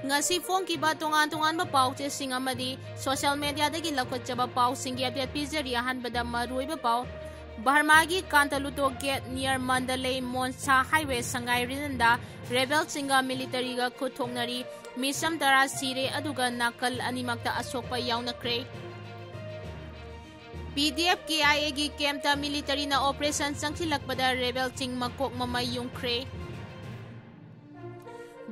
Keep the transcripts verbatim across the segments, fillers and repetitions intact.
ꯉꯁꯤ ꯐꯣꯡꯈꯤꯕ ꯇꯣꯉꯥꯟ ꯇꯣꯉꯥꯟꯕ ꯄꯥꯎ ꯆꯦꯁꯤꯡ ꯑꯃꯗꯤ social media ꯗꯒꯤ ꯂꯧꯈꯠꯆꯕ ꯄꯥꯎꯁꯤꯡꯒꯤ update ꯄꯤꯖꯔꯤ꯫ ꯑꯍꯥꯟꯕꯗ ꯃꯔꯨꯑꯣꯏꯕ ꯄꯥꯎ꯫ ꯕꯔꯃꯥꯒꯤ ꯀꯥꯟꯇꯂꯨꯇꯣ gate near ꯃꯟꯗꯂꯦ ꯃꯣꯟꯁꯥ highway ꯁꯉꯥꯏ region ꯗ rebel ꯁꯤꯡꯒ military ꯒ ꯈꯨꯠ ꯊꯣꯛꯅꯔꯤ꯫ ꯃꯤꯆꯝ ꯇꯔꯥ ꯁꯤꯔꯦ, ꯑꯗꯨꯒ ꯅꯥꯀꯜ ꯑꯅꯤꯃꯛꯇ ꯑꯁꯣꯛꯄ ꯌꯥꯎꯅꯈ꯭ꯔꯦ꯫ P D F K I A ꯒꯤ camp ꯇ military ꯅ operation ꯆꯪꯁꯤꯜꯂꯛꯄꯗ rebel ꯁꯤꯡ ꯃꯀꯣꯛ ꯃꯃꯩ ꯌꯨꯡꯈ꯭ꯔꯦ꯫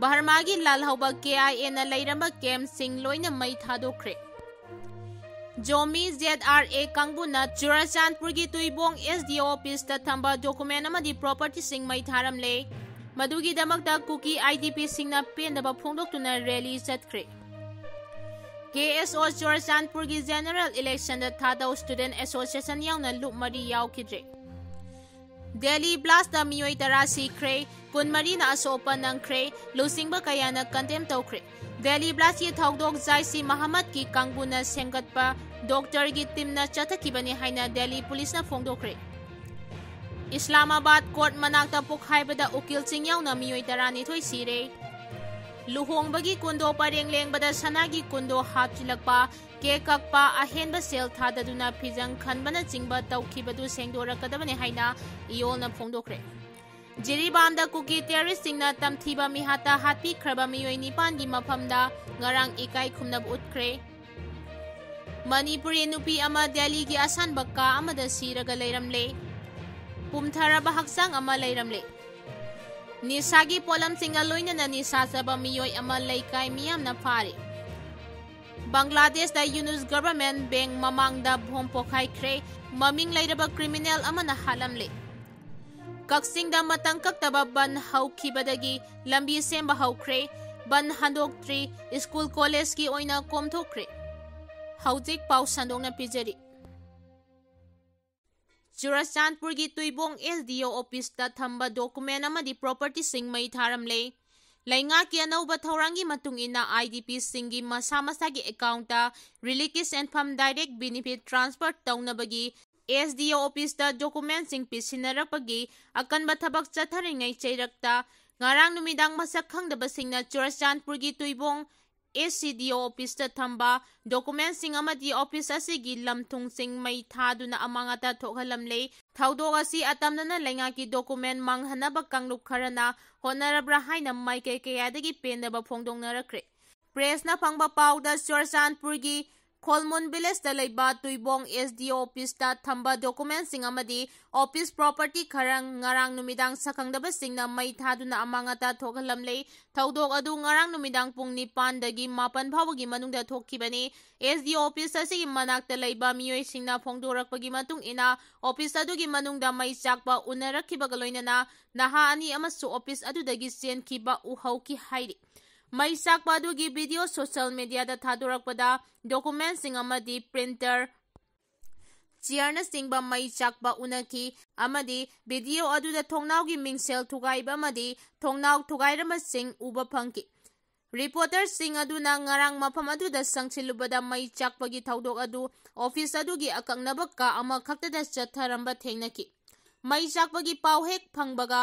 ꯕꯔꯃꯥꯒꯤ ꯂꯥꯜꯍꯧꯕ K I A ꯅ ꯂꯩꯔꯝꯕ camp ꯁꯤꯡ ꯂꯣꯏꯅ ꯃꯩ ꯊꯥꯗꯣꯛꯈ꯭ꯔꯦ꯫ ꯖꯣꯃꯤ Z R A ꯀꯥꯡꯕꯨꯅ ꯆꯨꯔꯆꯥꯟꯄꯨꯔꯒꯤ ꯇꯨꯏꯕꯣꯡ S D O office ꯇ ꯊꯝꯕ document ꯑꯃꯗꯤ property ꯁꯤꯡ ꯃꯩ ꯊꯥꯔꯝꯂꯦ꯫ ꯃꯗꯨꯒꯤꯗꯃꯛꯇ ꯀꯨꯀꯤ I D P ꯁꯤꯡꯅ ꯄꯦꯟꯗꯕ ꯐꯣꯡꯗꯣꯛꯇꯨꯅ rally ꯆꯠꯈ꯭ꯔꯦ꯫ K S O ꯆꯨꯔꯆꯥꯟꯄꯨꯔꯒꯤ general election ꯗ ꯊꯥꯗꯧ student association ꯌꯥꯎꯅ ꯂꯨꯞ ꯃꯔꯤ ꯌꯥꯎꯈꯤꯗ꯭ꯔꯦ꯫ Delhi blast ꯇ ꯃꯤꯑꯣꯏ ꯇꯔꯥ ꯁꯤꯈ꯭ꯔꯦ, ꯀꯨꯟꯃꯔꯤꯅ ꯑꯁꯣꯛ ꯑꯄꯟ ꯅꯪꯈ꯭ꯔꯦ, ꯂꯨꯆꯤꯡꯕ ꯀꯌꯥꯅ condemn ꯇꯧꯈ꯭ꯔꯦ꯫ Delhi blast ꯀꯤ ꯊꯧꯗꯣꯛ ꯖꯥꯏꯁꯤ ꯃꯍꯝꯃꯗꯀꯤ ꯀꯥꯡꯕꯨꯅ ꯁꯦꯝꯒꯠꯄ doctor ꯒꯤ team ꯅ ꯆꯠꯊꯈꯤꯕꯅꯤ ꯍꯥꯏꯅ Delhi police ꯅ ꯐꯣꯡꯗꯣꯛꯈ꯭ꯔꯦ꯫ ꯏꯁꯂꯥꯃꯥꯕꯥꯗ court ꯃꯅꯥꯛꯇ ꯄꯣꯈꯥꯏꯕꯗ ꯎꯀꯤꯜꯁꯤꯡ ꯌꯥꯎꯅ ꯃꯤꯑꯣꯏ ꯇꯔꯥꯅꯤꯊꯣꯏ ꯁꯤꯔꯦ꯫ ꯂꯨꯍꯣꯡꯕꯒꯤ ꯀꯨꯟꯗꯣ ꯄꯔꯦꯡ ꯂꯦꯡꯕꯗ ꯁꯅꯥꯒꯤ ꯀꯨꯟꯗꯣ ꯍꯥꯞꯆꯤꯜꯂꯛꯄ, cake ꯀꯛꯄ, ꯑꯍꯦꯟꯕ ꯁꯦꯜ ꯊꯥꯗꯗꯨꯅ ꯐꯤꯖꯪ ꯈꯟꯕꯅꯆꯤꯡꯕ ꯇꯧꯈꯤꯕꯗꯨ ꯁꯦꯡꯗꯣꯔꯛꯀꯗꯕꯅꯤ ꯍꯥꯏꯅ ꯏꯌꯣꯜꯅ ꯐꯣꯡꯗꯣꯛꯈ꯭ꯔꯦ꯫ ꯖꯤꯔꯤꯕꯥꯝꯗ ꯀꯨꯀꯤ terrorist ꯁꯤꯡꯅ ꯇꯝꯊꯤꯕ ꯃꯤꯍꯥꯠꯇ ꯍꯥꯠꯄꯤꯈ꯭ꯔꯕ ꯃꯤꯑꯣꯏ ꯅꯤꯄꯥꯟꯒꯤ ꯃꯐꯝꯗ ꯉꯔꯥꯡ ꯏꯀꯥꯏ ꯈꯨꯝꯅꯕ ꯎꯠꯈ꯭ꯔꯦ꯫ ꯃꯅꯤꯄꯨꯔꯤ ꯅꯨꯄꯤ ꯑꯃ ꯗꯦꯜꯂꯤꯒꯤ ꯑꯁꯥꯟꯕ ꯀꯥ ꯑꯃꯗ ꯁꯤꯔꯒ ꯂꯩꯔꯝꯂꯦ꯫ ꯄꯨꯝꯊꯔꯕ ꯍꯛꯆꯥꯡ ꯑꯃ ꯂꯩꯔꯝꯂꯦ꯫ ꯅꯤꯁꯥꯒꯤ ꯄꯣꯠꯂꯝꯁꯤꯡꯒ ꯂꯣꯏꯅꯅ ꯅꯤꯁꯥ ꯆꯥꯕ ꯃꯤꯑꯣꯏ ꯑꯃ ꯂꯩꯀꯥꯏ ꯃꯤꯌꯥꯝꯅ ꯐꯥꯔꯦ꯫ ꯕꯪꯒ꯭ꯂꯥꯗꯦꯁꯇ ꯌꯨꯅꯨꯁ Government Bank ꯃꯃꯥꯡꯗ bomb ꯄꯣꯈꯥꯏꯈ꯭ꯔꯦ꯫ ꯃꯃꯤꯡ ꯂꯩꯔꯕ criminal ꯑꯃꯅ ꯍꯥꯠꯂꯝꯂꯦ꯫ ꯀꯛꯆꯤꯡꯗ ꯃꯇꯝ ꯀꯛꯇꯕ ꯕꯟ ꯍꯧꯈꯤꯕꯗꯒꯤ ꯂꯝꯕꯤ ꯁꯦꯝꯕ ꯍꯧꯈ꯭ꯔꯦ꯫ ꯕꯟ ꯍꯟꯗꯣꯛꯇ꯭ꯔꯤ꯫ ꯁ꯭ꯀꯨꯜ ꯀꯣꯂꯦꯖꯀꯤ ꯑꯣꯏꯅ ꯀꯣꯝꯊꯣꯛꯈ꯭ꯔꯦ꯫ ꯍꯧꯖꯤꯛ ꯄꯥꯎ ꯁꯟꯗꯣꯛꯅ ꯄꯤꯖꯔꯤ꯫ ꯆꯨꯔꯆꯥꯟꯄꯨꯔꯒꯤ ꯇꯨꯏꯕꯣꯡ S D O office ꯇ ꯊꯝꯕ document ꯑꯃꯗꯤ property ꯁꯤꯡ ꯃꯩ ꯊꯥꯔꯝꯂꯦ꯫ ꯂꯩꯉꯥꯛꯀꯤ ꯑꯅꯧꯕ ꯊꯧꯔꯥꯡꯒꯤ ꯃꯇꯨꯡ ꯏꯟꯅ I D P ꯁꯤꯡꯒꯤ ꯃꯁꯥ ꯃꯁꯥꯒꯤ account ꯇ relief ꯀꯤ ꯁꯦꯟꯐꯝ direct benefit transfer ꯇꯧꯅꯕꯒꯤ S D O office ꯇ document ꯁꯤꯡ ꯄꯤꯁꯤꯟꯅꯔꯛꯄꯒꯤ ꯑꯀꯟꯕ ꯊꯕꯛ ꯆꯠꯊꯔꯤꯉꯩ ꯆꯩꯔꯛꯇ ꯉꯔꯥꯡ ꯅꯨꯃꯤꯗꯥꯡ ꯃꯁꯛ ꯈꯪꯗꯕꯁꯤꯡꯅ ꯆꯨꯔꯆꯥꯟꯄꯨꯔꯒꯤ ꯇꯨꯏꯕꯣꯡ ꯑꯦꯁ ꯁꯤ ꯗꯤ ꯑꯣ ꯑꯣꯐꯤꯁꯇ ꯊꯝꯕ ꯗꯣꯀꯨꯃꯦꯟꯁꯤꯡ ꯑꯃꯗꯤ ꯑꯣꯐꯤꯁ ꯑꯁꯤꯒꯤ ꯂꯝꯊꯨꯡꯁꯤꯡ ꯃꯩ ꯊꯥꯗꯨꯅ ꯑꯃꯥꯡ ꯑꯇꯥ ꯊꯣꯛꯍꯜꯂꯝꯂꯦ꯫ ꯊꯧꯗꯣꯛ ꯑꯁꯤ ꯑꯇꯝꯅꯅ ꯂꯩꯉꯥꯛꯀꯤ ꯗꯣꯀꯨꯃꯦꯟ ꯃꯥꯡꯍꯟꯅꯕ ꯀꯥꯡꯂꯨꯞ ꯈꯔꯅ ꯍꯣꯠꯅꯔꯕ꯭ꯔꯥ ꯍꯥꯏꯅ ꯃꯥꯏꯀꯩ ꯀꯌꯥꯗꯒꯤ ꯄꯦꯟꯗꯕ ꯐꯣꯡꯗꯣꯛꯅꯔꯛꯈ꯭ꯔꯦ꯫ ꯄ꯭ꯔꯦꯁꯅ ꯐꯪꯕ ꯄꯥꯎꯗ ꯆꯨꯔꯆꯥꯟꯄꯨꯔꯒꯤ ꯈꯣꯜꯃꯨꯟ ꯚꯤꯂꯦꯖꯇ ꯂꯩꯕ ꯇꯨꯏꯕꯣꯡ ꯑꯦꯁ ꯗꯤ ꯑꯣ ꯑꯣꯐꯤꯁꯇ ꯊꯝꯕ ꯗꯣꯀꯨꯃꯦꯟꯁꯤꯡ ꯑꯃꯗꯤ ꯑꯣꯐꯤꯁ ꯄ꯭ꯔꯣꯄꯔꯇꯤ ꯈꯔ ꯉꯔꯥꯡ ꯅꯨꯃꯤꯗꯥꯡ ꯁꯛꯈꯪꯗꯕꯁꯤꯡꯅ ꯃꯩ ꯊꯥꯗꯨꯅ ꯑꯃꯥꯡ ꯑꯇꯥ ꯊꯣꯛꯍꯜꯂꯝꯂꯦ꯫ ꯊꯧꯗꯣꯛ ꯑꯗꯨ ꯉꯔꯥꯡ ꯅꯨꯃꯤꯗꯥꯡ ꯄꯨꯡ ꯅꯤꯄꯥꯟꯗꯒꯤ ꯃꯥꯄꯟ ꯐꯥꯎꯕꯒꯤ ꯃꯅꯨꯡꯗ ꯊꯣꯛꯈꯤꯕꯅꯤ꯫ ꯑꯦꯁ ꯗꯤ ꯑꯣ ꯑꯣꯐꯤꯁ ꯑꯁꯤꯒꯤ ꯃꯅꯥꯛꯇ ꯂꯩꯕ ꯃꯤꯑꯣꯏꯁꯤꯡꯅ ꯐꯣꯡꯗꯣꯔꯛꯄꯒꯤ ꯃꯇꯨꯡ ꯏꯟꯅ, ꯑꯣꯐꯤꯁ ꯑꯗꯨꯒꯤ ꯃꯅꯨꯡꯗ ꯃꯩ ꯆꯥꯛꯄ ꯎꯅꯔꯛꯈꯤꯕꯒ ꯂꯣꯏꯅꯅ ꯅꯍꯥ ꯑꯅꯤ ꯑꯃꯁꯨ ꯑꯣꯐꯤꯁ ꯑꯗꯨꯗꯒꯤ ꯆꯦꯟꯈꯤꯕ ꯎꯍꯧꯈꯤ ꯍꯥꯏꯔꯤ꯫ ꯃꯩ ꯆꯥꯛꯄ ꯑꯗꯨꯒꯤ ꯚꯤꯗꯤꯑꯣ ꯁꯣꯁꯤꯌꯦꯜ ꯃꯤꯗꯤꯌꯥꯗ ꯊꯥꯗꯣꯔꯛꯄꯗ ꯗꯣꯀꯨꯃꯦꯟꯁꯤꯡ ꯑꯃꯗꯤ ꯄ꯭ꯔꯤꯟꯇꯔ, ꯆꯤꯌꯔꯅꯆꯤꯡꯕ ꯃꯩ ꯆꯥꯛꯄ ꯎꯅꯈꯤ ꯑꯃꯗꯤ ꯚꯤꯗꯤꯑꯣ ꯑꯗꯨꯗ ꯊꯣꯡꯅꯥꯎꯒꯤ ꯃꯤꯡꯁꯦꯜ ꯊꯨꯒꯥꯏꯕ ꯑꯃꯗꯤ ꯊꯣꯡꯅꯥꯎ ꯊꯨꯒꯥꯏꯔꯝꯕꯁꯤꯡ ꯎꯕ ꯐꯪꯈꯤ꯫ ꯔꯤꯄꯣꯔꯇꯔꯁꯤꯡ ꯑꯗꯨꯅ ꯉꯔꯥꯡ ꯃꯐꯝ ꯑꯗꯨꯗ ꯆꯪꯁꯤꯜꯂꯨꯕꯗ ꯃꯩ ꯆꯥꯛꯄꯒꯤ ꯊꯧꯗꯣꯛ ꯑꯗꯨ ꯑꯣꯐꯤꯁ ꯑꯗꯨꯒꯤ ꯑꯀꯛꯅꯕ ꯀꯥ ꯑꯃꯈꯛꯇꯗ ꯆꯠꯊꯔꯝꯕ ꯊꯦꯡꯅꯈꯤ꯫ ꯃꯩ ꯆꯥꯛꯄꯒꯤ ꯄꯥꯎ ꯍꯦꯛ ꯐꯪꯕꯒ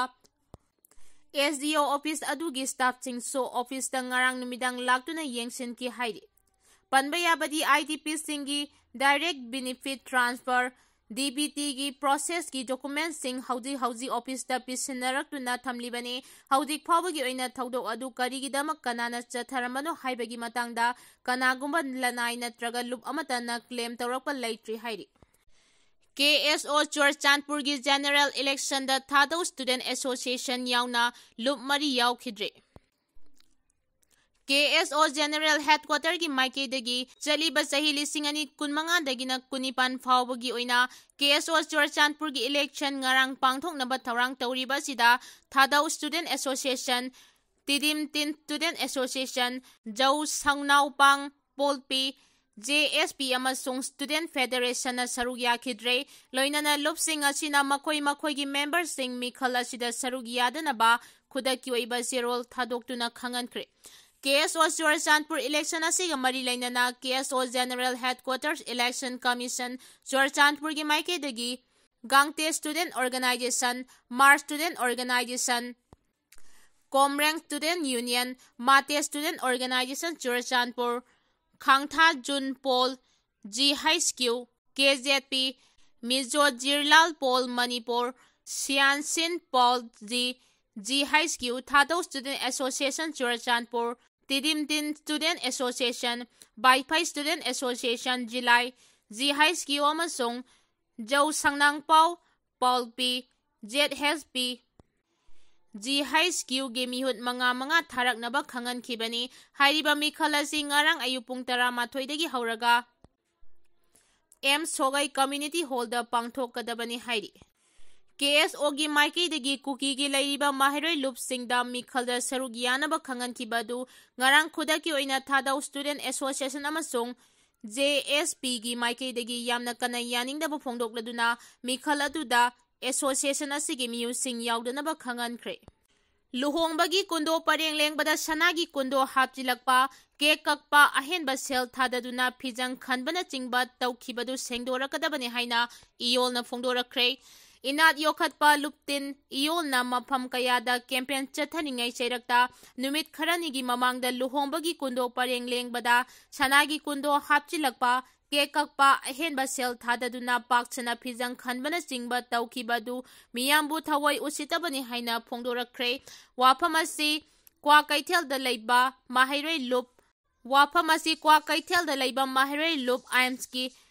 ꯑꯦꯁ ꯗꯤ ꯑꯣ ꯑꯣꯐꯤꯁ ꯑꯗꯨꯒꯤ ꯁ꯭ꯇꯥꯐꯁꯤꯡꯁꯨ ꯑꯣꯐꯤꯁꯇ ꯉꯔꯥꯡ ꯅꯨꯃꯤꯗꯥꯡ ꯂꯥꯛꯇꯨꯅ ꯌꯦꯡꯁꯤꯟꯈꯤ ꯍꯥꯏꯔꯤ꯫ ꯄꯟꯕ ꯌꯥꯕꯗꯤ, ꯑꯥꯏ ꯗꯤ ꯄꯤꯁꯤꯡꯒꯤ direct benefit transfer, D B ꯇꯤꯒꯤ ꯄ꯭ꯔꯣꯁꯦꯁꯀꯤ ꯗꯣꯀꯨꯃꯦꯟꯁꯤꯡ ꯍꯧꯖꯤꯛ ꯍꯧꯖꯤꯛ ꯑꯣꯐꯤꯁꯇ ꯄꯤꯁꯤꯟꯅꯔꯛꯇꯨꯅ ꯊꯝꯂꯤꯕꯅꯤ꯫ ꯍꯧꯖꯤꯛ ꯐꯥꯎꯕꯒꯤ ꯑꯣꯏꯅ ꯊꯧꯗꯣꯛ ꯑꯗꯨ ꯀꯔꯤꯒꯤꯗꯃꯛ ꯀꯅꯥꯅ ꯆꯠꯊꯔꯝꯕꯅꯣ ꯍꯥꯏꯕꯒꯤ ꯃꯇꯥꯡꯗ ꯀꯅꯥꯒꯨꯝꯕ ꯂꯅꯥꯏ ꯅꯠꯇ꯭ꯔꯒ ꯂꯨꯞ ꯑꯃꯠꯇꯅ ꯀ꯭ꯂꯦꯝ ꯇꯧꯔꯛꯄ ꯂꯩꯇ꯭ꯔꯤ ꯍꯥꯏꯔꯤ꯫ ꯀꯦ ꯑꯦꯁ ꯑꯣ ꯆꯨꯔꯆꯥꯟꯄꯨꯔꯒꯤ ꯖꯦꯅꯔꯦꯜ ꯏꯂꯦꯛꯁꯟꯗ ꯊꯥꯗꯧ ꯁ꯭ꯇꯨꯗꯦꯟꯠ ꯑꯦꯁꯣꯁꯤꯌꯦꯁꯟ ꯌꯥꯎꯅ ꯂꯨꯞ ꯃꯔꯤ ꯌꯥꯎꯈꯤꯗ꯭ꯔꯦ꯫ ꯀꯦ ꯑꯦꯁ ꯑꯣ ꯖꯦꯅꯔꯦꯜ ꯍꯦꯗꯀ꯭ꯋꯥꯇꯔꯒꯤ ꯃꯥꯏꯀꯩꯗꯒꯤ ꯆꯠꯂꯤꯕ ꯆꯍꯤ ꯂꯤꯁꯤꯡ ꯑꯅꯤ ꯀꯨꯟꯃꯉꯥꯗꯒꯤꯅ ꯀꯨꯟꯅꯤꯄꯥꯟ ꯐꯥꯎꯕꯒꯤ ꯑꯣꯏꯅ ꯀꯦ ꯑꯦꯁ ꯑꯣ ꯆꯨꯔꯆꯥꯟꯄꯨꯔꯒꯤ ꯏꯂꯦꯛꯁꯟ ꯉꯔꯥꯡ ꯄꯥꯡꯊꯣꯛꯅꯕ ꯊꯧꯔꯥꯡ ꯇꯧꯔꯤꯕ ꯑꯁꯤꯗ ꯊꯥꯗꯧ ꯁ꯭ꯇꯨꯗꯦꯟꯠ ꯑꯦꯁꯣꯁꯤꯌꯦꯁꯟ, ꯇꯤꯗꯤꯝ ꯇꯤꯟ ꯁ꯭ꯇꯨꯗꯦꯟꯠ ꯑꯦꯁꯣꯁꯤꯌꯦꯁꯟ, ꯖꯧ ꯁꯪꯅꯥꯎꯄꯥꯡ ꯄꯣꯜꯄꯤ, ꯖꯦ ꯑꯦꯁ ꯄꯤ ꯑꯃꯁꯨꯡ ꯁ꯭ꯇꯨꯗꯦꯟꯠ ꯐꯦꯗꯔꯦꯁꯟꯅ ꯁꯔꯨꯛ ꯌꯥꯈꯤꯗ꯭ꯔꯦ꯫ ꯂꯣꯏꯅꯅ ꯂꯨꯞꯁꯤꯡ ꯑꯁꯤꯅ ꯃꯈꯣꯏ ꯃꯈꯣꯏꯒꯤ ꯃꯦꯝꯕꯔꯁꯤꯡ ꯃꯤꯈꯜ ꯑꯁꯤꯗ ꯁꯔꯨꯛ ꯌꯥꯗꯅꯕ ꯈꯨꯗꯛꯀꯤ ꯑꯣꯏꯕ ꯆꯦꯔꯣꯜ ꯊꯥꯗꯣꯛꯇꯨꯅ ꯈꯪꯍꯟꯈ꯭ꯔꯦ꯫ ꯀꯦ ꯑꯦꯁ ꯑꯣ ꯆꯨꯔꯆꯥꯟꯄꯨꯔ ꯏꯂꯦꯛꯁꯟ ꯑꯁꯤꯒ ꯃꯔꯤ ꯂꯩꯅꯅ ꯀꯦ ꯑꯦꯁ ꯑꯣ ꯖꯦꯅꯔꯦꯜ ꯍꯦꯗꯀ꯭ꯋꯥꯇꯔꯁ ꯏꯂꯦꯛꯁꯟ ꯀꯃꯤꯁꯟ ꯆꯨꯔꯆꯥꯟꯄꯨꯔꯒꯤ ꯃꯥꯏꯀꯩꯗꯒꯤ ꯒꯥꯡꯇꯦ ꯁ꯭ꯇꯨꯗꯦꯟꯠ ꯑꯣꯔꯒꯅꯥꯏꯖꯦꯁꯟ, ꯃꯥꯔꯁ student organisation, Komrang Student Union, Mate Student Organization Churachandpur, Khangtha Jun Paul, G H Q, K Z P, Mizo Jirlal Paul Manipur, Siansin Paul G, G H Q, Thadou Student Association Churachandpur, Tidimtin Student Association, Baiphai Student Association Jilai, G H Q ꯑꯃꯁꯨꯡ ꯖꯧ ꯁꯪꯅꯥꯡꯄꯥꯎ, ꯄꯥꯎꯜ ꯄꯤ, Z S P, G H ꯀ꯭ꯌꯨꯒꯤ ꯃꯤꯍꯨꯠ ꯃꯉꯥ ꯃꯉꯥ ꯊꯥꯔꯛꯅꯕ ꯈꯪꯍꯟꯈꯤꯕꯅꯤ꯫ ꯍꯥꯏꯔꯤꯕ ꯃꯤꯈꯜ ꯑꯁꯤ ꯉꯔꯥꯡ ꯑꯌꯨꯛ ꯄꯨꯡ ꯇꯔꯥꯃꯥꯊꯣꯏꯗꯒꯤ ꯍꯧꯔꯒ ꯑꯦꯝ ꯁꯣꯒꯩ ꯀꯝꯃ꯭ꯌꯨꯅꯤꯇꯤ ꯍꯣꯜꯗ ꯄꯥꯡꯊꯣꯛꯀꯗꯕꯅꯤ ꯍꯥꯏꯔꯤ꯫ ꯀꯦ ꯑꯦꯁ ꯑꯣꯒꯤ ꯃꯥꯏꯀꯩꯗꯒꯤ ꯀꯨꯀꯤꯒꯤ ꯂꯩꯔꯤꯕ ꯃꯍꯩꯔꯣꯏ ꯂꯨꯞꯁꯤꯡꯗ ꯃꯤꯈꯜꯗ ꯁꯔꯨꯛ ꯌꯥꯅꯕ ꯈꯪꯍꯟꯈꯤꯕ ꯑꯗꯨ ꯉꯔꯥꯡ ꯈꯨꯗꯛꯀꯤ ꯑꯣꯏꯅ ꯊꯥꯗꯧ ꯁ꯭ꯇꯨꯗꯦꯟꯠ ꯑꯦꯁꯣꯁꯤꯌꯦꯁꯟ ꯑꯃꯁꯨꯡ ꯖꯦ ꯑꯦꯁ ꯄꯤꯒꯤ ꯃꯥꯏꯀꯩꯗꯒꯤ ꯌꯥꯝꯅ ꯀꯟꯅ ꯌꯥꯅꯤꯡꯗꯕ ꯐꯣꯡꯗꯣꯛꯂꯗꯨꯅ ꯃꯤꯈꯜ ꯑꯗꯨꯗ ꯑꯦꯁꯣꯁꯤꯌꯦꯁꯟ ꯑꯁꯤꯒꯤ ꯃꯤꯍꯨꯠꯁꯤꯡ ꯌꯥꯎꯗꯅꯕ ꯈꯪꯍꯟꯈ꯭ꯔꯦ꯫ ꯂꯨꯍꯣꯡꯕꯒꯤ ꯀꯨꯟꯗꯣ ꯄꯔꯦꯡ ꯂꯦꯡꯕꯗ ꯁꯅꯥꯒꯤ ꯀꯨꯟꯗꯣ ꯍꯥꯞꯆꯤꯜꯂꯛꯄ, ꯀꯦꯛ ꯀꯛꯄ, ꯑꯍꯦꯟꯕ ꯁꯦꯜ ꯊꯥꯗꯗꯨꯅ ꯐꯤꯖꯪ ꯈꯟꯕꯅꯆꯤꯡꯕ ꯇꯧꯈꯤꯕꯗꯨ ꯁꯦꯡꯗꯣꯔꯛꯀꯗꯕꯅꯤ ꯍꯥꯏꯅ ꯏꯌꯣꯜꯅ ꯐꯣꯡꯗꯣꯔꯛꯈ꯭ꯔꯦ꯫ ꯏꯅꯥꯠ ꯌꯣꯛꯈꯠꯄ ꯂꯨꯞꯇꯤꯟ ꯏꯌꯣꯜꯅ ꯃꯐꯝ ꯀꯌꯥꯗ ꯀꯦꯝꯄꯦꯟ ꯆꯠꯊꯅꯤꯡꯉꯥꯏ ꯆꯩꯔꯛꯇ ꯅꯨꯃꯤꯠ ꯈꯔꯅꯤꯒꯤ ꯃꯃꯥꯡꯗ ꯂꯨꯍꯣꯡꯕꯒꯤ ꯀꯨꯟꯗꯣ ꯄꯔꯦꯡ ꯂꯦꯡꯕꯗ ꯁꯅꯥꯒꯤ ꯀꯨꯟꯗꯣ ꯍꯥꯞꯆꯤꯜꯂꯛꯄ, ꯀꯦꯛ ꯀꯛꯄ, ꯑꯍꯦꯟꯕ ꯁꯦꯜ ꯊꯥꯗꯗꯨꯅ ꯄꯥꯛ ꯁꯟꯅ ꯐꯤꯖꯪ ꯈꯟꯕꯅꯆꯤꯡꯕ ꯇꯧꯈꯤꯕ ꯑꯗꯨ ꯃꯤꯌꯥꯝꯕꯨ ꯊꯑꯣꯏ ꯎꯁꯤꯠꯇꯕꯅꯤ ꯍꯥꯏꯅ ꯐꯣꯡꯗꯣꯔꯛꯈ꯭ꯔꯦ꯫ ꯋꯥꯐꯝ ꯑꯁꯤ ꯀ꯭ꯋꯥꯀꯩꯊꯦꯜꯗ ꯂꯩꯕ ꯃꯍꯩꯔꯣꯏ ꯂꯨꯞ, ꯋꯥꯐꯝ ꯑꯁꯤ ꯀ꯭ꯋꯥꯀꯩꯊꯦꯜꯗ ꯂꯩꯕ ꯃꯍꯩꯔꯣꯏ ꯂꯨꯞ ꯑꯥꯏꯝꯁꯀꯤ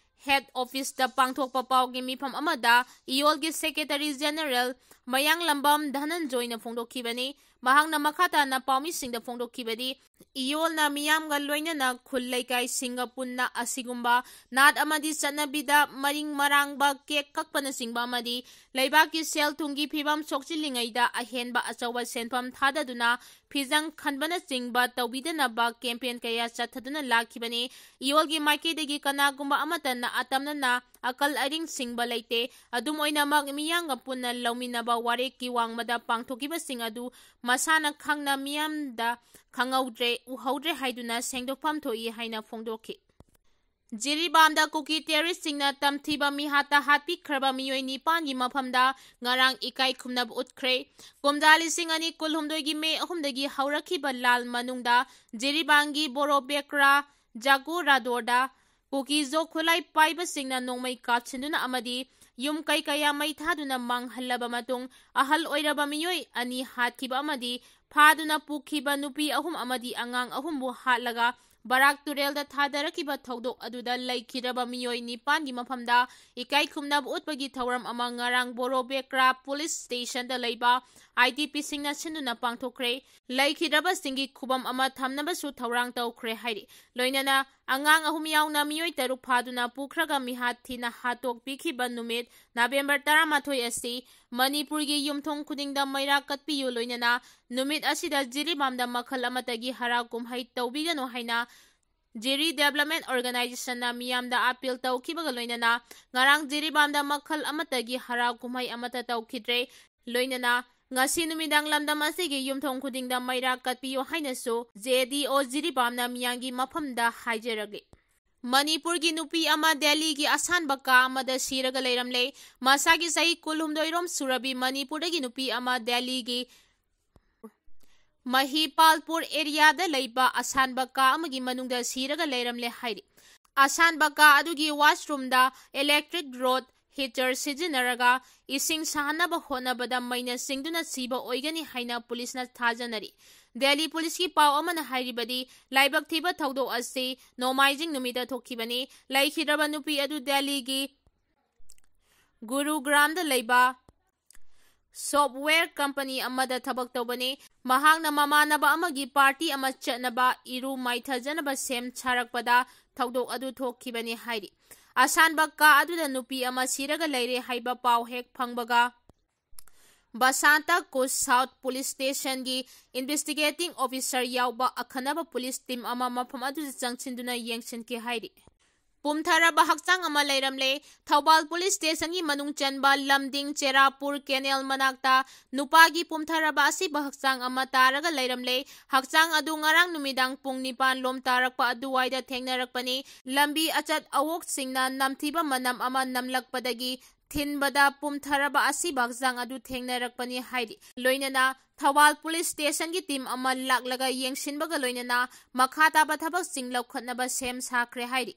ꯍꯦꯗ ꯑꯣꯐꯤꯁꯇ ꯄꯥꯡꯊꯣꯛꯄ ꯄꯥꯎꯒꯤ ꯃꯤꯐꯝ ꯑꯃꯗ ꯏꯌꯣꯜꯒꯤ ꯁꯦꯀ꯭ꯔꯦꯇꯔꯤ ꯖꯦꯅꯔꯦꯜ ꯃꯌꯥꯡꯂꯝꯕꯝ ꯙꯅꯟꯖꯣꯏꯅ ꯐꯣꯡꯗꯣꯛꯈꯤꯕꯅꯤ꯫ ꯃꯍꯥꯛꯅ ꯃꯈꯥ ꯇꯥꯅ ꯄꯥꯎꯃꯤꯁꯤꯡꯗ ꯐꯣꯡꯗꯣꯛꯈꯤꯕꯗꯤ, ꯏꯌꯣꯜꯅ ꯃꯤꯌꯥꯝꯒ ꯂꯣꯏꯅꯅ ꯈꯨꯜ ꯂꯩꯀꯥꯏꯁꯤꯡꯒ ꯄꯨꯟꯅ ꯑꯁꯤꯒꯨꯝꯕ ꯅꯥꯠ ꯑꯃꯗꯤ ꯆꯠꯅꯕꯤꯗ ꯃꯔꯤꯡ ꯃꯔꯥꯡꯕ ꯀꯦꯛ ꯀꯛꯄꯅꯆꯤꯡꯕ ꯑꯃꯗꯤ ꯂꯩꯕꯥꯛꯀꯤ ꯁꯦꯜ ꯊꯨꯝꯒꯤ ꯐꯤꯕꯝ ꯁꯣꯛꯆꯤꯜꯂꯤꯉꯩꯗ ꯑꯍꯦꯟꯕ ꯑꯆꯧꯕ ꯁꯦꯟꯐꯝ ꯊꯥꯗꯗꯨꯅ ꯐꯤꯖꯪ ꯈꯟꯕꯅꯆꯤꯡꯕ ꯇꯧꯕꯤꯗꯅꯕ ꯀꯦꯝꯄꯦꯟ ꯀꯌꯥ ꯆꯠꯊꯗꯨꯅ ꯂꯥꯛꯈꯤꯕꯅꯤ꯫ ꯏꯌꯣꯜꯒꯤ ꯃꯥꯏꯀꯩꯗꯒꯤ ꯀꯅꯥꯒꯨꯝꯕ ꯑꯃꯠꯇꯅ ꯑꯇꯝꯅꯅ ꯑꯀꯜ ꯑꯔꯤꯡ ꯁꯤꯡꯕ ꯂꯩꯇꯦ꯫ ꯑꯗꯨꯝ ꯑꯣꯏꯅꯃꯛ, ꯃꯤꯌꯥꯝꯒ ꯄꯨꯟꯅ ꯂꯧꯃꯤꯟꯅꯕ ꯋꯥꯔꯦꯞꯀꯤ ꯋꯥꯡꯃꯗ ꯄꯥꯡꯊꯣꯛꯈꯤꯕꯁꯤꯡ ꯑꯗꯨ ꯃꯁꯥꯅ ꯈꯪꯅ ꯃꯤꯌꯥꯝꯗ ꯈꯪꯍꯧꯗ꯭ꯔꯦ, ꯎꯍꯧꯗ꯭ꯔꯦ ꯍꯥꯏꯗꯨꯅ ꯁꯦꯡꯗꯣꯛꯐꯝ ꯊꯣꯛꯏ ꯍꯥꯏꯅ ꯐꯣꯡꯗꯣꯛꯈꯤ꯫ ꯖꯤꯔꯤꯕꯥꯝꯗ ꯀꯨꯀꯤ terroristꯁꯤꯡꯅ ꯇꯝꯊꯤꯕ ꯃꯤꯍꯥꯠꯇ ꯍꯥꯠꯄꯤꯈ꯭ꯔꯕ ꯃꯤꯑꯣꯏ ꯅꯤꯄꯥꯟꯒꯤ ꯃꯐꯝꯗ ꯉꯔꯥꯡ ꯏꯀꯥꯏ ꯈꯨꯝꯅꯕ ꯎꯠꯈ꯭ꯔꯦ꯫ ꯀꯨꯝꯖꯥ ꯂꯤꯁꯤꯡ ꯑꯅꯤ ꯀꯨꯟꯍꯨꯝꯗꯣꯏꯒꯤ ꯃꯦ ꯑꯍꯨꯝꯗꯒꯤ ꯍꯧꯔꯛꯈꯤꯕ ꯂꯥꯟ ꯃꯅꯨꯡꯗ ꯖꯤꯔꯤꯕꯥꯝꯒꯤ ꯕꯣꯔꯣꯕꯦꯀ꯭ꯔꯥ ꯖꯥꯒꯨ ꯔꯥꯗꯣꯔꯗ ꯀꯨꯀꯤ ꯖꯣ ꯈꯨꯠꯂꯥꯏ ꯄꯥꯏꯕꯁꯤꯡꯅ ꯅꯣꯡꯃꯩ ꯀꯥꯞꯁꯤꯟꯗꯨꯅ ꯑꯃꯗꯤ ꯌꯨꯝ ꯀꯩ ꯀꯌꯥ ꯃꯩ ꯊꯥꯗꯨꯅ ꯃꯥꯡꯍꯜꯂꯕ ꯃꯇꯨꯡ, ꯑꯍꯜ ꯑꯣꯏꯔꯕ ꯃꯤꯑꯣꯏ ꯑꯅꯤ ꯍꯥꯠꯈꯤꯕ ꯑꯃꯗꯤ ꯐꯥꯗꯨꯅ ꯄꯨꯈꯤꯕ ꯅꯨꯄꯤ ꯑꯍꯨꯝ ꯑꯃꯗꯤ ꯑꯉꯥꯡ ꯑꯍꯨꯝꯕꯨ ꯍꯥꯠꯂꯒ ꯕꯔꯥꯛ ꯇꯨꯔꯦꯜꯗ ꯊꯥꯗꯔꯛꯈꯤꯕ ꯊꯧꯗꯣꯛ ꯑꯗꯨꯗ ꯂꯩꯈꯤꯗ꯭ꯔꯕ ꯃꯤꯑꯣꯏ ꯅꯤꯄꯥꯟꯒꯤ ꯃꯐꯝꯗ ꯏꯀꯥꯏ ꯈꯨꯝꯅꯕ ꯎꯠꯄꯒꯤ ꯊꯧꯔꯝ ꯑꯃ ꯉꯔꯥꯡ ꯕꯣꯔꯣꯕꯦꯀ꯭ꯔꯥ ꯄꯨꯂꯤꯁ ꯁ꯭ꯇꯦꯁꯟꯗ ꯂꯩꯕ ꯑꯥꯏ ꯇꯤ ꯄꯤꯁꯤꯡꯅ ꯁꯤꯟꯗꯨꯅ ꯄꯥꯡꯊꯣꯛꯈ꯭ꯔꯦ꯫ ꯂꯩꯈꯤꯗ꯭ꯔꯕꯁꯤꯡꯒꯤ ꯈꯨꯕꯝ ꯑꯃ ꯊꯝꯅꯕꯁꯨ ꯊꯧꯔꯥꯡ ꯇꯧꯈ꯭ꯔꯦ ꯍꯥꯏꯔꯤ꯫ ꯂꯣꯏꯅꯅ ꯑꯉꯥꯡ ꯑꯍꯨꯝ ꯌꯥꯎꯅ ꯃꯤꯑꯣꯏ ꯇꯔꯨꯛ ꯐꯥꯗꯨꯅ ꯄꯨꯈ꯭ꯔꯒ ꯃꯤꯍꯥꯠ ꯊꯤꯅ ꯍꯥꯠꯇꯣꯛꯄꯤꯈꯤꯕ ꯅꯨꯃꯤꯠ ꯅꯕꯦꯝꯕꯔ ꯇꯔꯥꯃꯥꯊꯣꯏ ꯑꯁꯤ ꯃꯅꯤꯄꯨꯔꯒꯤ ꯌꯨꯝꯊꯣꯡ ꯈꯨꯗꯤꯡꯗ ꯃꯩꯔꯥ ꯀꯠꯄꯤꯌꯨ, ꯂꯣꯏꯅꯅ ꯅꯨꯃꯤꯠ ꯑꯁꯤꯗ ꯖꯤꯔꯤꯕꯥꯝꯗ ꯃꯈꯜ ꯑꯃꯠꯇꯒꯤ ꯍꯔꯥꯎ ꯀꯨꯝꯍꯩ ꯇꯧꯕꯤꯒꯅꯨ ꯍꯥꯏꯅ ꯖꯤꯔꯤ Development Organizationꯅ ꯃꯤꯌꯥꯝꯗ ꯑꯥꯄꯤꯜ ꯇꯧꯈꯤꯕꯒ ꯂꯣꯏꯅꯅ ꯉꯔꯥꯡ ꯖꯤꯔꯤꯕꯥꯝꯗ ꯃꯈꯜ ꯑꯃꯠꯇꯒꯤ ꯍꯔꯥꯎ ꯀꯨꯝꯍꯩ ꯑꯃꯠꯇ ꯇꯧꯈꯤꯗ꯭ꯔꯦ꯫ ꯂꯣꯏꯅꯅ ꯉꯁꯤ ꯅꯨꯃꯤꯗꯥꯡ ꯂꯝꯗꯝ ꯑꯁꯤꯒꯤ ꯌꯨꯝꯊꯣꯡ ꯈꯨꯗꯤꯡꯗ ꯃꯩꯔꯥ ꯀꯠꯄꯤꯌꯨ ꯍꯥꯏꯅꯁꯨ ꯖꯦ ꯗꯤ ꯑꯣ ꯖꯤꯔꯤꯕꯥꯝꯅ ꯃꯤꯌꯥꯝꯒꯤ ꯃꯐꯝꯗ ꯍꯥꯏꯖꯔꯛꯂꯤ꯫ ꯃꯅꯤꯄꯨꯔꯒꯤ ꯅꯨꯄꯤ ꯑꯃ ꯗꯦꯜꯂꯤꯒꯤ ꯑꯁꯥꯟꯕ ꯀꯥ ꯑꯃꯗ ꯁꯤꯔꯒ ꯂꯩꯔꯝꯂꯦ꯫ ꯃꯁꯥꯒꯤ ꯆꯍꯤ ꯀꯨꯟꯍꯨꯝꯗꯣꯏ ꯔꯣꯝ ꯁꯨꯔꯕꯤ ꯃꯅꯤꯄꯨꯔꯗꯒꯤ ꯅꯨꯄꯤ ꯑꯃ ꯗꯦꯜꯂꯤꯒꯤ ꯃꯍꯤꯄꯥꯜꯄꯨꯔ ꯑꯦꯔꯤꯌꯥꯗ ꯂꯩꯕ ꯑꯁꯥꯟꯕ ꯀꯥ ꯑꯃꯒꯤ ꯃꯅꯨꯡꯗ ꯁꯤꯔꯒ ꯂꯩꯔꯝꯂꯦ ꯍꯥꯏꯔꯤ꯫ ꯑꯁꯥꯟꯕ ꯀꯥ ꯑꯗꯨꯒꯤ ꯋꯥꯁꯔꯨꯝꯗ ꯏꯂꯦꯛꯇ꯭ꯔꯤꯛ ꯔꯣꯗ ꯍꯤꯇꯔ ꯁꯤꯖꯤꯟꯅꯔꯒ ꯏꯁꯤꯡ ꯁꯥꯍꯟꯅꯕ ꯍꯣꯠꯅꯕꯗ ꯃꯩꯅ ꯆꯤꯡꯗꯨꯅ ꯁꯤꯕ ꯑꯣꯏꯒꯅꯤ ꯍꯥꯏꯅ ꯄꯨꯂꯤꯁꯅ ꯊꯥꯖꯅꯔꯤ꯫ ꯗꯦꯜꯂꯤ ꯄꯨꯂꯤꯁꯀꯤ ꯄꯥꯎ ꯑꯃꯅ ꯍꯥꯏꯔꯤꯕꯗꯤ, ꯂꯥꯏꯕꯛ ꯊꯤꯕ ꯊꯧꯗꯣꯛ ꯑꯁꯤ ꯅꯣꯡꯃꯥꯏꯖꯤꯡ ꯅꯨꯃꯤꯠꯇ ꯊꯣꯛꯈꯤꯕꯅꯤ꯫ ꯂꯩꯈꯤꯗ꯭ꯔꯕ ꯅꯨꯄꯤ ꯑꯗꯨ ꯗꯦꯜꯂꯤꯒꯤ ꯒꯨꯔꯨꯒ꯭ꯔꯥꯝꯗ ꯂꯩꯕ ꯁꯣꯞꯋꯦꯌꯔ ꯀꯝꯄꯅꯤ ꯑꯃꯗ ꯊꯕꯛ ꯇꯧꯕꯅꯤ꯫ ꯃꯍꯥꯛꯅ ꯃꯃꯥꯟꯅꯕ ꯑꯃꯒꯤ ꯄꯥꯔꯇꯤ ꯑꯃ ꯆꯠꯅꯕ ꯏꯔꯨ ꯃꯥꯏꯊꯖꯅꯕ ꯁꯦꯝ ꯁꯥꯔꯛꯄꯗ ꯊꯧꯗꯣꯛ ꯑꯗꯨ ꯊꯣꯛꯈꯤꯕꯅꯤ ꯍꯥꯏꯔꯤ꯫ ꯑꯁꯥꯟꯕ ꯀꯥ ꯑꯗꯨꯗ ꯅꯨꯄꯤ ꯑꯃ ꯁꯤꯔꯒ ꯂꯩꯔꯦ ꯍꯥꯏꯕ ꯄꯥꯎ ꯍꯦꯛ ꯐꯪꯕꯒ ꯕꯁꯥꯟꯇ ꯀꯨꯁ ꯁꯥꯎꯠ ꯄꯨꯂꯤꯁ ꯁ꯭ꯇꯦꯁꯟꯒꯤ ꯏꯟꯚꯦꯁꯇꯤꯒꯦꯇꯤꯡ ꯑꯣꯐꯤꯁꯔ ꯌꯥꯎꯕ ꯑꯈꯟꯅꯕ ꯄꯨꯂꯤꯁ ꯇꯤꯝ ꯑꯃ ꯃꯐꯝ ꯑꯗꯨꯗ ꯆꯪꯁꯤꯟꯗꯨꯅ ꯌꯦꯡꯁꯤꯟꯈꯤ ꯍꯥꯏꯔꯤ꯫ ꯄꯨꯝꯊꯔꯕ ꯍꯛꯆꯥꯡ ꯑꯃ ꯂꯩꯔꯝꯂꯦ꯫ ꯊꯧꯕꯥꯜ ꯄꯨꯂꯤꯁ ꯁ꯭ꯇꯦꯁꯟꯒꯤ ꯃꯅꯨꯡ ꯆꯟꯕ ꯂꯝꯗꯤꯡ ꯆꯦꯔꯥꯄꯨꯔ ꯀꯦꯅꯦꯜ ꯃꯅꯥꯛꯇ ꯅꯨꯄꯥꯒꯤ ꯄꯨꯝꯊꯔꯕ ꯑꯁꯤꯕ ꯍꯛꯆꯥꯡ ꯑꯃ ꯇꯥꯔꯒ ꯂꯩꯔꯝꯂꯦ꯫ ꯍꯛꯆꯥꯡ ꯑꯗꯨ ꯉꯔꯥꯡ ꯅꯨꯃꯤꯗꯥꯡ ꯄꯨꯡ ꯅꯤꯄꯥꯟ ꯂꯣꯝ ꯇꯥꯔꯛꯄ ꯑꯗꯨꯋꯥꯏꯗ ꯊꯦꯡꯅꯔꯛꯄꯅꯤ꯫ ꯂꯝꯕꯤ ꯑꯆꯠ ꯑꯋꯣꯛꯁꯤꯡꯅ ꯅꯝꯊꯤꯕ ꯃꯅꯝ ꯑꯃ ꯅꯝꯂꯛꯄꯗꯒꯤ ꯊꯤꯟꯕꯗ ꯄꯨꯝꯊꯔꯕ ꯑꯁꯤꯕ ꯍꯛꯆꯥꯡ ꯑꯗꯨ ꯊꯦꯡꯅꯔꯛꯄꯅꯤ ꯍꯥꯏꯔꯤ꯫ ꯂꯣꯏꯅꯅ ꯊꯧꯕꯥꯜ ꯄꯨꯂꯤꯁ ꯁ꯭ꯇꯦꯁꯟꯒꯤ ꯇꯤꯝ ꯑꯃ ꯂꯥꯛꯂꯒ ꯌꯦꯡꯁꯤꯟꯕꯒ ꯂꯣꯏꯅꯅ ꯃꯈꯥ ꯇꯥꯕ ꯊꯕꯛꯁꯤꯡ ꯂꯧꯈꯠꯅꯕ ꯁꯦꯝ ꯁꯥꯈ꯭ꯔꯦ ꯍꯥꯏꯔꯤ꯫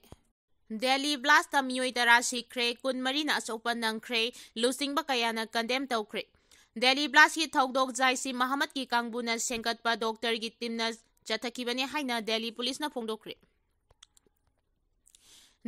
ꯗꯦꯜꯂꯤ ꯕ꯭ꯂꯥꯁꯇ ꯃꯤꯑꯣꯏ ꯇꯔꯥ ꯁꯤꯈ꯭ꯔꯦ, ꯀꯨꯟꯃꯔꯤꯅ ꯑꯁꯣꯛꯄ ꯅꯪꯈ꯭ꯔꯦ, ꯂꯨꯆꯤꯡꯕ ꯀꯌꯥꯅ ꯀꯟꯗꯦꯝ ꯇꯧꯈ꯭ꯔꯦ꯫ ꯗꯦꯜꯂꯤ ꯕ꯭ꯂꯥꯁꯀꯤ ꯊꯧꯗꯣꯛ ꯖꯥꯏꯁꯤ ꯃꯍꯃꯗꯀꯤ ꯀꯥꯡꯕꯨꯅ ꯁꯦꯝꯒꯠꯄ ꯗꯣꯛꯇꯔꯒꯤ ꯇꯤꯝꯅ ꯆꯠꯊꯈꯤꯕꯅꯤ ꯍꯥꯏꯅ ꯗꯦꯜꯂꯤ ꯄꯨꯂꯤꯁꯅ ꯐꯣꯡꯗꯣꯛꯈ꯭ꯔꯦ꯫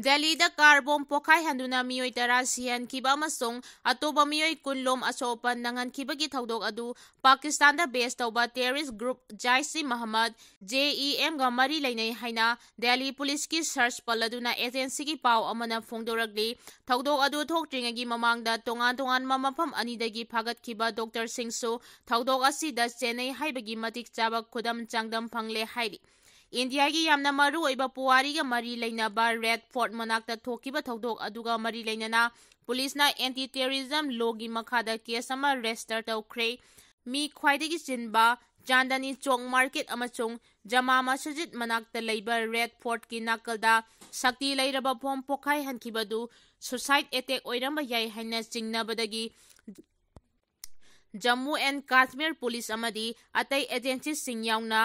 ꯗꯦꯜꯂꯤꯗ ꯀꯥꯔ ꯕꯣꯝ ꯄꯣꯈꯥꯏꯍꯟꯗꯨꯅ ꯃꯤꯑꯣꯏ ꯇꯔꯥ ꯁꯤꯍꯟꯈꯤꯕ ꯑꯃꯁꯨꯡ ꯑꯇꯣꯞꯄ ꯃꯤꯑꯣꯏ ꯀꯨꯟ ꯂꯣꯝ ꯑꯁꯣꯛ ꯑꯄꯟ ꯅꯪꯍꯟꯈꯤꯕꯒꯤ ꯊꯧꯗꯣꯛ ꯑꯗꯨ ꯄꯥꯀꯤꯁꯇꯥꯟꯗ ꯕꯦꯁ ꯇꯧꯕ ꯇꯦꯔꯣꯔꯤꯁ꯭ꯠ ꯒ꯭ꯔꯨꯞ ꯖꯥꯏꯁꯤ ꯃꯍꯃꯗ, ꯖꯦ ꯏ ꯑꯦꯝꯒ ꯃꯔꯤ ꯂꯩꯅꯩ ꯍꯥꯏꯅ ꯗꯦꯜꯂꯤ ꯄꯨꯂꯤꯁꯀꯤ ꯁꯔꯆ ꯄꯜꯂꯗꯨꯅ ꯑꯦꯖꯦꯟꯁꯤꯒꯤ ꯄꯥꯎ ꯑꯃꯅ ꯐꯣꯡꯗꯣꯔꯛꯂꯤ꯫ ꯊꯧꯗꯣꯛ ꯑꯗꯨ ꯊꯣꯛꯇ꯭ꯔꯤꯉꯩꯒꯤ ꯃꯃꯥꯡꯗ ꯇꯣꯉꯥꯟ ꯇꯣꯉꯥꯟꯕ ꯃꯐꯝ ꯑꯅꯤꯗꯒꯤ ꯐꯥꯒꯠꯈꯤꯕ ꯗꯣꯛꯇꯔꯁꯤꯡꯁꯨ ꯊꯧꯗꯣꯛ ꯑꯁꯤꯗ ꯆꯦꯟꯅꯩ ꯍꯥꯏꯕꯒꯤ ꯃꯇꯤꯛ ꯆꯥꯕ ꯈꯨꯗꯝ ꯆꯥꯡꯗꯝ ꯐꯪꯂꯦ ꯍꯥꯏꯔꯤ꯫ ꯏꯟꯗꯤꯌꯥꯒꯤ ꯌꯥꯝꯅ ꯃꯔꯨ ꯑꯣꯏꯕ ꯄꯨꯋꯥꯔꯤꯒ ꯃꯔꯤ ꯂꯩꯅꯕ ꯔꯦꯗ ꯐꯣꯔꯠ ꯃꯅꯥꯛꯇ ꯊꯣꯛꯈꯤꯕ ꯊꯧꯗꯣꯛ ꯑꯗꯨꯒ ꯃꯔꯤ ꯂꯩꯅꯅ ꯄꯨꯂꯤꯁꯅ ꯑꯦꯟꯇꯤ ꯇꯦꯔꯣꯔꯤꯖꯝ ꯂꯣꯒꯤ ꯃꯈꯥꯗ ꯀꯦꯁ ꯑꯃ ꯔꯦꯖꯤꯁꯇꯔ ꯇꯧꯈ꯭ꯔꯦ꯫ ꯃꯤ ꯈ꯭ꯋꯥꯏꯗꯒꯤ ꯆꯤꯟꯕ ꯆꯥꯟꯗꯅꯤ ꯆꯧꯛ ꯃꯥꯔꯀꯦꯠ ꯑꯃꯁꯨꯡ ꯖꯃꯥ ꯃꯁꯖꯤꯗ ꯃꯅꯥꯛꯇ ꯂꯩꯕ ꯔꯦꯗ ꯐꯣꯔꯠꯀꯤ ꯅꯥꯀꯜꯗ ꯁꯛꯇꯤ ꯂꯩꯔꯕ ꯕꯣꯝ ꯄꯣꯈꯥꯏꯍꯟꯈꯤꯕꯗꯨ ꯁꯨꯁꯥꯏꯗ ꯑꯦꯇꯦꯛ ꯑꯣꯏꯔꯝꯕ ꯌꯥꯏ ꯍꯥꯏꯅ ꯆꯤꯡꯅꯕꯗꯒꯤ ꯖꯝꯃꯨ ꯑꯦꯟ ꯀꯥꯁꯃꯤꯔ ꯄꯨꯂꯤꯁ ꯑꯃꯗꯤ ꯑꯇꯩ ꯑꯦꯖꯦꯟꯁꯤꯁꯤꯡ ꯌꯥꯎꯅ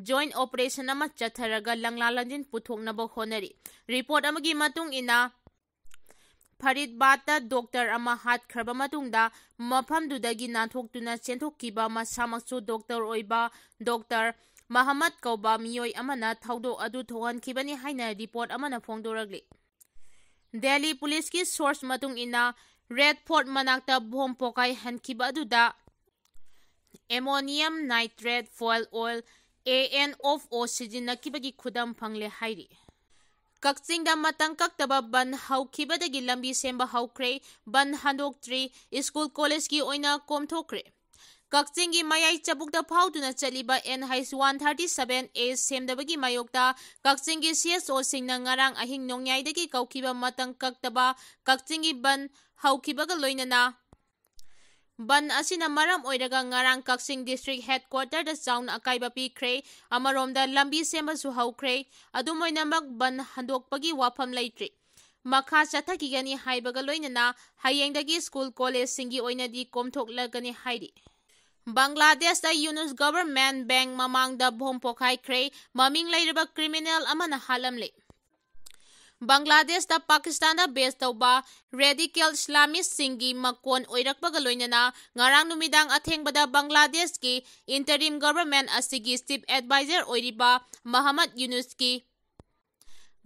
ꯖꯣꯏꯟ ꯑꯣꯄꯔꯦꯁꯟ ꯑꯃ ꯆꯠꯊꯔꯒ ꯂꯪꯂꯥ ꯂꯪꯖꯤꯟ ꯄꯨꯊꯣꯛꯅꯕ ꯍꯣꯠꯅꯔꯤ꯫ ꯔꯤꯄꯣꯔꯠ ꯑꯃꯒꯤ ꯃꯇꯨꯡ ꯏꯟꯅ, ꯐꯔꯤꯗꯕꯥꯗꯇ ꯗꯣꯛꯇꯔ ꯑꯃ ꯍꯥꯠꯈ꯭ꯔꯕ ꯃꯇꯨꯡꯗ ꯃꯐꯝꯗꯨꯗꯒꯤ ꯅꯥꯟꯊꯣꯛꯇꯨꯅ ꯆꯦꯟꯊꯣꯛꯈꯤꯕ ꯃꯁꯥꯃꯛꯁꯨ ꯗꯣꯛꯇꯔ ꯑꯣꯏꯕ ꯗꯣꯛꯇꯔ ꯃꯍꯃꯗ ꯀꯧꯕ ꯃꯤꯑꯣꯏ ꯑꯃꯅ ꯊꯧꯗꯣꯛ ꯑꯗꯨ ꯊꯣꯛꯍꯟꯈꯤꯕꯅꯤ ꯍꯥꯏꯅ ꯔꯤꯄꯣꯔꯠ ꯑꯃꯅ ꯐꯣꯡꯗꯣꯔꯛꯂꯤ꯫ ꯗꯦꯜꯂꯤ ꯄꯨꯂꯤꯁꯀꯤ ꯁꯣꯔꯁ ꯃꯇꯨꯡ ꯏꯟꯅ, ꯔꯦꯗ ꯐꯣꯔꯠ ꯃꯅꯥꯛꯇ ꯕꯣꯝ ꯄꯣꯈꯥꯏꯍꯟꯈꯤꯕ ꯑꯗꯨꯗ ꯑꯦꯃꯣꯅꯤꯌꯝ ꯅꯥꯏꯇ꯭ꯔꯦꯠ fuel oil, A N O, ꯁꯤꯖꯤꯟꯅꯈꯤꯕꯒꯤ ꯈꯨꯗꯝ ꯐꯪꯂꯦ ꯍꯥꯏꯔꯤ꯫ ꯀꯛꯆꯤꯡꯗ ꯃꯇꯝ ꯀꯛꯇꯕ ꯕꯟ ꯍꯧꯈꯤꯕꯗꯒꯤ ꯂꯝꯕꯤ ꯁꯦꯝꯕ ꯍꯧꯈ꯭ꯔꯦ꯫ ꯕꯟ ꯍꯟꯗꯣꯛꯇ꯭ꯔꯤ꯫ ꯁ꯭ꯀꯨꯜ ꯀꯣꯂꯦꯖꯀꯤ ꯑꯣꯏꯅ ꯀꯣꯝꯊꯣꯛꯈ꯭ꯔꯦ꯫ ꯀꯛꯆꯤꯡꯒꯤ ꯃꯌꯥꯏ ꯆꯕꯨꯛꯇ ꯐꯥꯎꯗꯨꯅ ꯆꯠꯂꯤꯕ N H one thirty seven A ꯁꯦꯝꯗꯕꯒꯤ ꯃꯥꯌꯣꯛꯇ ꯀꯛꯆꯤꯡꯒꯤ C S Oꯁꯤꯡꯅ ꯉꯔꯥꯡ ꯑꯍꯤꯡ ꯅꯣꯡꯌꯥꯏꯗꯒꯤ ꯀꯧꯈꯤꯕ ꯃꯇꯝ ꯀꯛꯇꯕ ꯀꯛꯆꯤꯡꯒꯤ ꯕꯟ ꯍꯧꯈꯤꯕꯒ ꯂꯣꯏꯅꯅ ꯕꯟ ꯑꯁꯤꯅ ꯃꯔꯝ ꯑꯣꯏꯔꯒ ꯉꯔꯥꯡ ꯀꯛꯆꯤꯡ District Headquarterꯗ ꯆꯥꯎꯅ ꯑꯀꯥꯏꯕ ꯄꯤꯈ꯭ꯔꯦ꯫ ꯑꯃꯔꯣꯝꯗ ꯂꯝꯕꯤ ꯁꯦꯝꯕꯁꯨ ꯍꯧꯈ꯭ꯔꯦ꯫ ꯑꯗꯨꯝ ꯑꯣꯏꯅꯃꯛ ꯕꯟ ꯍꯟꯗꯣꯛꯄꯒꯤ ꯋꯥꯐꯝ ꯂꯩꯇ꯭ꯔꯤ꯫ ꯃꯈꯥ ꯆꯠꯊꯈꯤꯒꯅꯤ ꯍꯥꯏꯕꯒ ꯂꯣꯏꯅꯅ ꯍꯌꯦꯡꯗꯒꯤ school collegeꯁꯤꯡꯒꯤ ꯑꯣꯏꯅꯗꯤ ꯀꯣꯝꯊꯣꯛꯂꯒꯅꯤ ꯍꯥꯏꯔꯤ꯫ ꯕꯪꯒ꯭ꯂꯥꯗꯦꯁꯇ ꯌꯨꯅꯨꯁ Government Bank ꯃꯃꯥꯡꯗ ꯕꯣꯝ ꯄꯣꯈꯥꯏꯈ꯭ꯔꯦ꯫ ꯃꯃꯤꯡ ꯂꯩꯔꯕ criminal ꯑꯃꯅ ꯍꯥꯠꯂꯝꯂꯦ꯫ ꯕꯪꯒ꯭ꯂꯥꯗꯦꯁꯇ ꯄꯥꯀꯤꯁꯇꯥꯟꯗ base ꯇꯧꯕ radical Islamistꯁꯤꯡꯒꯤ ꯃꯀꯣꯟ ꯑꯣꯏꯔꯛꯄꯒ ꯂꯣꯏꯅꯅ ꯉꯔꯥꯡ ꯅꯨꯃꯤꯗꯥꯡ ꯑꯊꯦꯡꯕꯗ ꯕꯪꯒ꯭ꯂꯥꯗꯦꯁꯀꯤ interim government ꯑꯁꯤꯒꯤ chief advisor ꯑꯣꯏꯔꯤꯕ ꯃꯍꯃꯗ ꯌꯨꯅꯨꯁꯀꯤ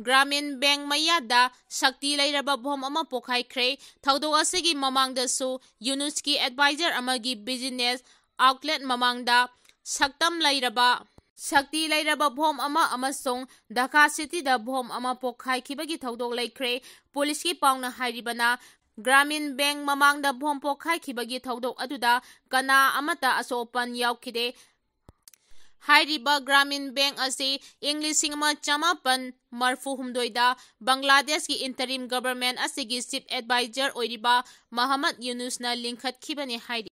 Grameen Bank ꯃꯌꯥꯗ ꯁꯛꯇꯤ ꯂꯩꯔꯕ ꯕꯣꯝ ꯑꯃ ꯄꯣꯈꯥꯏꯈ꯭ꯔꯦ꯫ ꯊꯧꯗꯣꯛ ꯑꯁꯤꯒꯤ ꯃꯃꯥꯡꯗꯁꯨ ꯌꯨꯅꯨꯁꯀꯤ advisor ꯑꯃꯒꯤ business outlet ꯃꯃꯥꯡꯗ ꯁꯛꯇꯝ ꯂꯩꯔꯕ, ꯁꯛꯇꯤ ꯂꯩꯔꯕ ꯕꯣꯝ ꯑꯃ ꯑꯃꯁꯨꯡ ꯙꯥꯀꯥ cityꯗ ꯕꯣꯝ ꯑꯃ ꯄꯣꯈꯥꯏꯈꯤꯕꯒꯤ ꯊꯧꯗꯣꯛ ꯂꯩꯈ꯭ꯔꯦ꯫ ꯄꯨꯂꯤꯁꯀꯤ ꯄꯥꯎꯅ ꯍꯥꯏꯔꯤꯕꯅ, Grameen Bank ꯃꯃꯥꯡꯗ ꯕꯣꯝ ꯄꯣꯈꯥꯏꯈꯤꯕꯒꯤ ꯊꯧꯗꯣꯛ ꯑꯗꯨꯗ ꯀꯅꯥ ꯑꯃꯠꯇ ꯑꯁꯣꯛ ꯑꯄꯟ ꯌꯥꯎꯈꯤꯗꯦ꯫ ꯍꯥꯏꯔꯤꯕ Grameen Bank ꯑꯁꯤ ꯏꯪ ꯂꯤꯁꯤꯡ ꯑꯃ ꯆꯃꯥꯄꯟ ꯃꯔꯤꯐꯨ ꯍꯨꯝꯗꯣꯏꯗ ꯕꯪꯒ꯭ꯂꯥꯗꯦꯁꯀꯤ interim government ꯑꯁꯤꯒꯤ chief advisor ꯑꯣꯏꯔꯤꯕ ꯃꯍꯃꯗ ꯌꯨꯅꯨꯁꯅ ꯂꯤꯡꯈꯠꯈꯤꯕꯅꯤ ꯍꯥꯏꯔꯤ꯫